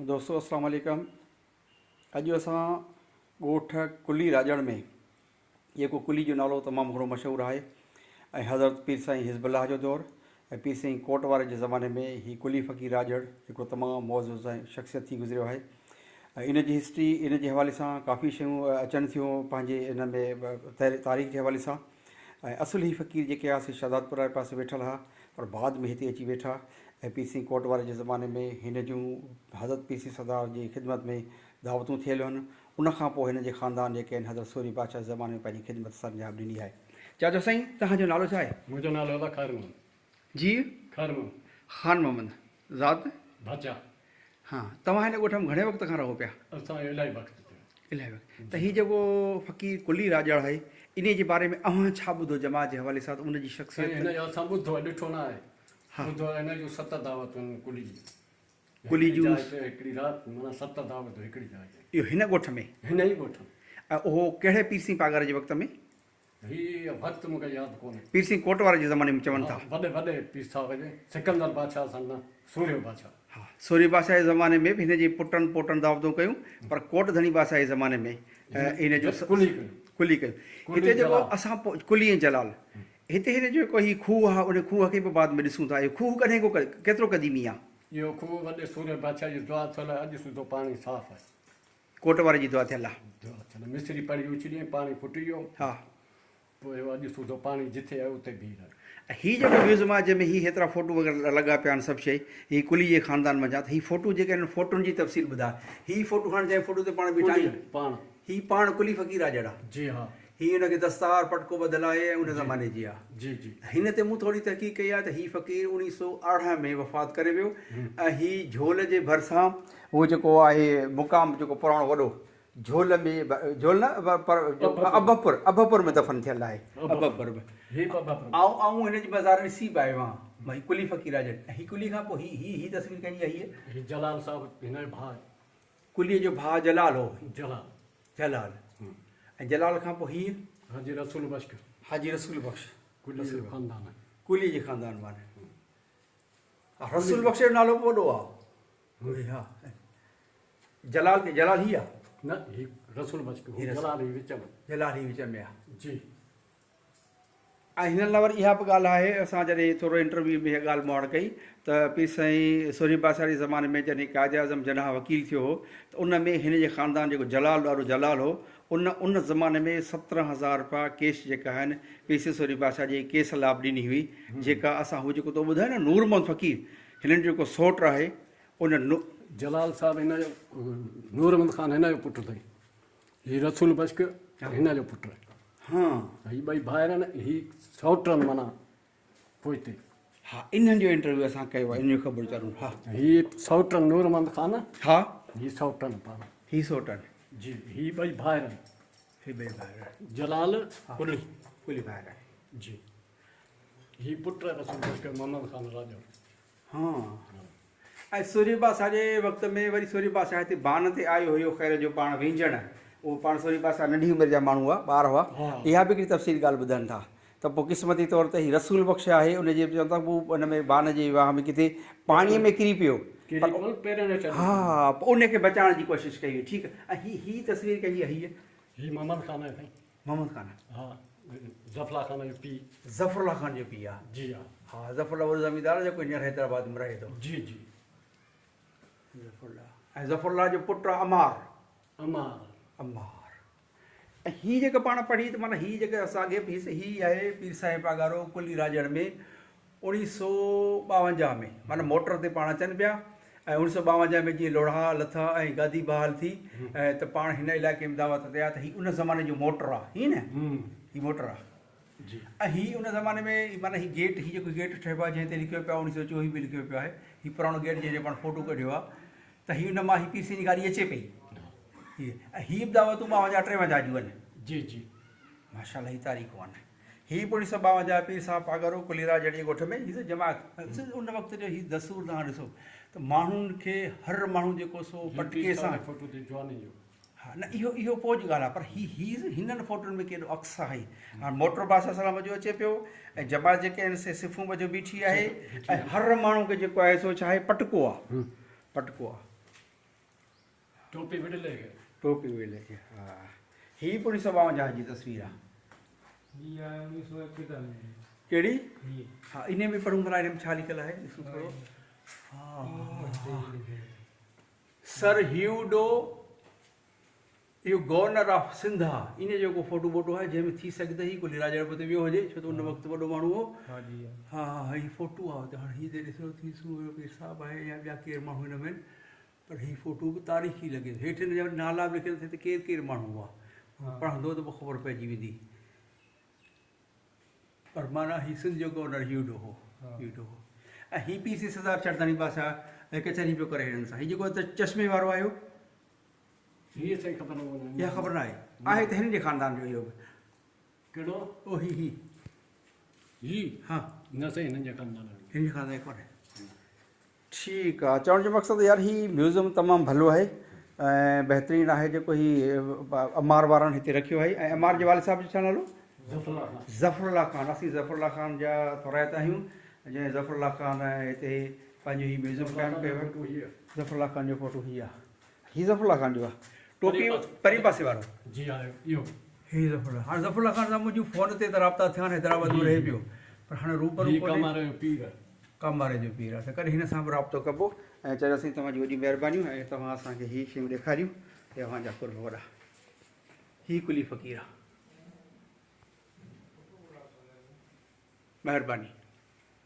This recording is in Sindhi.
دوستو اسلام عليڪم اڄ اسان ڳوٺ ڪلي راڄڙ ۾ جيڪو ڪلي جو نالو تمام گهڻو مشهور آهي ۽ حضرت پير سائين حزب الله جو دور ۽ پير سائين ڪوٽ واري جي زماني ۾ هي ڪلي فقير راڄڙ هڪڙو تمام معزز ۽ شخصيت ٿي گذريو آهي ۽ ان جي هسٽري ان جي حوالي سان ڪافي شيون اچن ٿيون پنهنجي ان ۾ تاريخ جي حوالي سان ۽ اصل هي فقير جيڪي ها سي شهدادپور واري پاسي ويٺل ها پر بعد ۾ هتي اچي ويٺا ۽ پير سين ڪوٽ واري جي زماني ۾ هن جون حضرت پير سين سردار جي خدمت ۾ دعوتون ٿيل هن ان کان پوء هن جي خاندان جيڪي آهن حضرت سورهيه بادشاهه جي زماني ۾ پنهنجي خدمت سرانجام ڏني آهي. چاچو سائين توهان جو نالو ڇا آهي؟ منهنجو نالو ادا خير محمد. جي. خير محمد. خان محمد. ذات؟ ڀچا. ها توهان هن ڳوٺ ۾ گهڻي وقت کان رهو پيا؟ اسان الاهي وقت ٿيو. الاهي وقت ته هي جيڪو فقير ڪلي راڄڙ آهي انهي جي باري ۾ اوهان ڇا ٻڌو جماعت جي حوالي سان ته ان جي شخصيت. سائين هن جو اسان ٻڌو آهي ڏٺو نه آهي. ٻڌو آهي هن جون ست دعوتون آهن ڪلي جون. ڪلي جون. هڪڙي جاء تي هڪڙي رات معنيٰ ست دعوتون هڪڙي جاء تي. اهو هن ڳوٺ ۾؟ هن ئي ڳوٺ ۾. ۽ اهو ڪهڙي پير سين پاڳاري جي وقت ۾؟ هي وقت مون کي ياد ڪونهي. پير سين ڪوٽ واري جي زماني ۾ چون ٿا. ها وڏي وڏي پير صاحب جي سڪندر بادشاهه سان نه سورهيه بادشاهه. ها سورهيه بادشاهه جي زماني ۾ به هن جي پٽن پوٽن دعوتون ڪيون پر ڪوٽ ڌڻي بادشاهه جي زماني ۾ هن جو ڪلي ڪيون. ڪلي ڪيون. هتي جيڪو اسان ڪلي ۽ جلال هتي هن جو جيڪو هي کوهه آهي ان کوهه کي به بعد ۾ ڏسون ٿا اهو کوهه ڪڏهن ڪو ڪيترو قديمي آهي. اهو کوهه وڏي سورهيه بادشاهه جي دعا ٿيل آهي اڄ سوڌو پاڻي صاف آهي. ڪوٽ واري جي دعا ٿيل آ. دعا ٿيل آ. مصري پڙي اڇلي ۽ پاڻي ڦٽي ويو. ها. پوء اهو اڄ سوڌو پاڻي جٿي آهي اتي بيهي رهيو. ۽ هي جيڪو ميوزم آ جنهن ۾ هي هيترا فوٽو وغيره لڳا پيا آهن سڀ شيء هي ڪلي جي خاندان منجهان ته هي فوٽو جيڪي آهن فوٽن جي تفصيل ٻڌاء هي فوٽو هاڻ جنهن فوٽو تي پاڻ بيٺا آهيون پاڻ هي پاڻ ڪلي فقير آ جهڙا جي ها. هي ان کي دستار پٽڪو ٻڌل آهي ۽ ان زماني جي آ. جي جي. هن تي مون ٿوري تحقيق ڪئي آهي ته هي فقير 1918 ۾ وفات ڪري ويو ۽ هي جهول جي ڀرسان هو جيڪو آهي مقام جيڪو پراڻو وڏو جهول ۾ جهول نه پر اڀپور اڀپور ۾ دفن ٿيل آهي اڀپور ۾ آئون آئون هن جي مزار ڏسي به آيو آهيان ڀائي ڪلي فقير آهي جن هي ڪلي کان پوء هي هي هي تصوير ڪنهن جي آهي هي هي جلال صاحب هن جو ڀاء ڪلي جو ڀاء جلال هو جلال جلال ۽ جلال کان پوء هي حاجي رسول بخش حاجي رسول بخش ڪلي جو خاندان آهي ڪلي جي خاندان مان رسول بخش جو نالو به وڏو آ. ها جلال ڪي جلال هي آ. نه هي رسول بخش هو جلال هي وچ ۾. جلال هي وچ ۾ آ. جي. ۽ هنن لاء وري اها به ڳالهه آهي اسان جڏهن ٿورو انٽرويو ۾ اها ڳالهه مهاڙ ڪئي ته پير سائين سورهيه بادشاهه جي زماني ۾ جڏهن قائد اعظم جناح وڪيل ٿيو هو ته ان ۾ هن جي خاندان جيڪو جلال ڏاڏو جلال هو ان ان زماني ۾ 17,000 رپيا ڪيش جيڪا آهن پيسي سوري بادشاهه جي ڪيس لاء به ڏني هئي جيڪا اسان هو جيڪو تو ٻڌايو نه نور محمد فقير هنن جو جيڪو سئوٽ آهي ان نو. جلال صاحب هن جو نور محمد خان هن جو پٽ اٿئي هي رسول بخش هن جو پٽ آهي. ها. هي ٻئي ڀائر آهن هي سئوٽ آهن معنيٰ پوئتي. ها انهن جو انٽرويو اسان ڪيو آهي ان جو خبر چارون ها. هي سئوٽ نور محمد خان. ها. هي سئوٽ پاڻ. هي سئوٽ. جي هي ٻئي ڀائر آهن. هي ٻئي ڀائر آهن. جلال ڪلي. ڪلي ڀائر آهن. جي هي پٽ رسول بخش محمد خان راڄڙ. ها ۽ سورهيه بادشاهه جي وقت ۾ وري سورهيه بادشاهه هتي بان تي آيو هيو خير جو پاڻ وينجهڻ اهو پاڻ سورهيه بادشاهه ننڍي عمر جا ماڻهو هئا ٻار هئا اها به هڪڙي تفصيل ڳالهه ٻڌن ٿا ته پوء قسمتي طور تي هي رسول بخش آهي ان جي چون ٿا هو ان ۾ بان جي واهه ۾ ڪٿي پاڻي ۾ ڪري پيو ها پوء ان کي بچائڻ جي ڪوشش ڪئي وئي ٺيڪ ۽ هي هي تصوير ڪنهن جي آهي هيء؟ هي محمد خان آهي سائين. محمد خان ها ظفر الله خان جو پيء. ظفر الله خان جو پيء آهي. جي ها. ها ظفر الله وڏو زميندار آهي جيڪو هينئر حيدرآباد ۾ رهي ٿو. جي جي. ظفر الله ۽ ظفر الله جو پٽ آهي عمار. عمار. عمار. ۽ هي جيڪا پاڻ پڙهي ته معنيٰ هي جيڪا ساڳي پيس هي آهي پير صاحب پاڳارو ڪلي راڄڙ ۾ 1952 ۾ معنيٰ موٽر تي پاڻ اچن پيا ۽ 1952 ۾ جيئن لوڙها لٿا ۽ گادي بحال ٿي ته پاڻ هن علائقي ۾ دعوت تي آيا ته هي ان زماني جو موٽر آ هي نه هي موٽر آ جي ۽ هي ان زماني ۾ معنيٰ هي گيٽ هي جيڪو گيٽ ٺهيو آهي جنهن تي لکيو پيو آهي 1924 به لکيو پيو آهي هي پراڻو گيٽ جنهن جو پاڻ فوٽو ڪڍيو آ ته هي ان مان هي پير سائين جي گاڏي اچي پئي هي ۽ هي به دعوتون 52 53 جون آهن. جي جي. ماشاءالله هي تاريخون آهن. هي به 1952 پير صاحب پاڳارو ڪليرا جهڙي ڳوٺ ۾ هي جماعت ان وقت جو هي دستور توهان ڏسو ته ماڻهن کي هر ماڻهو جيڪو سو پٽڪي سان فوٽو تي جواني جو ها نه اهو اهو پوء جي ڳالهه آهي پر هي هي هنن فوٽن ۾ ڪيڏو عڪس آهي هاڻ موٽر بادشاهه سلامت جو اچي پيو ۽ جماعت جيڪي آهن سي صفون ٻڌيو بيٺي آهي ۽ هر ماڻهو کي جيڪو آهي سو ڇا آهي پٽڪو آهي پٽڪو آهي. ٽوپي وڙهيل کي. ٽوپي وڙهيل کي ها. هي به 1952 جي تصوير آ. هي آهي 1941 جي. ڪهڙي؟ هي. ها انهي ۾ پڙهون ڀلا هن ۾ ڇا لکيل آهي ڏسون ٿورو. ها سر هيوڊو اهو گورنر آف سنڌ آ انهي جو ڪو فوٽو ٻوٽو آهي جنهن ۾ ٿي سگهي ته هي ڪو ليراجڙ به اتي ويو هجي ڇو ته ان وقت وڏو ماڻهو هو. ها جي ها. ها ها هي فوٽو آ اتي هاڻي هي ته ڏسو ٿي سو پير صاحب آهي يا ٻيا ڪير ماڻهو هن ۾ آهن پر هي فوٽو به تاريخي لڳي ٿو. هيٺ هن جا نالا به لکيل اٿئي ته ڪير ڪير ماڻهو هئا. پڙهندو ته پوء خبر پئجي ويندي. پر معنيٰ هي سنڌ جو گورنر هيوڊو هو. هيوڊو هو. ۽ هي پير سي سردار چڙڌاڻي بادشاهه ۽ ڪچهري پيو ڪري هنن سان. هي جيڪو ته چشمي وارو آيو. هي سائين خبر نه ڪونهي. اها خبر نه آهي. آهي ته هنن جي خاندان جو اهو به. ڪهڙو؟ او هي هي. هي؟ ها. نه سائين هنن جي خاندان جو. هنن جي خاندان جو ڪونهي. ٺيڪ آ چوڻ جو مقصد يار هي ميوزم تمام ڀلو آهي ۽ بهترين آهي جيڪو هي عمار وارن هتي رکيو آهي ۽ عمار جي والد صاحب جو ڇا نالو ظفر الله خان ظفر الله خان اسين ظفر الله خان جا ٿورائتا آهيون جنهن ظفر الله خان هتي پنهنجو هي ميوزم قائم ڪيو آهي ظفر الله خان جو فوٽو هي آ هي ظفر الله خان جو آ ٽوپي پرين پاسي وارو جي ها اهو هي ظفر الله هاڻي ظفر الله خان سان منهنجون فون تي ته رابطا ٿيا آهن حيدرآباد ۾ رهي پيو پر هاڻي روبرو هي ڪاماري جو پير آهي ڪاماري جو پير آهي ته ڪڏهن هن سان به رابطو ڪبو ۽ چئجو سائين توهان جون وڏيون مهربانيون ۽ توهان اسان کي هي شيون ڏيکاريون هي اوهان جا قرب وڏا هي قلي فقير آ مهرباني.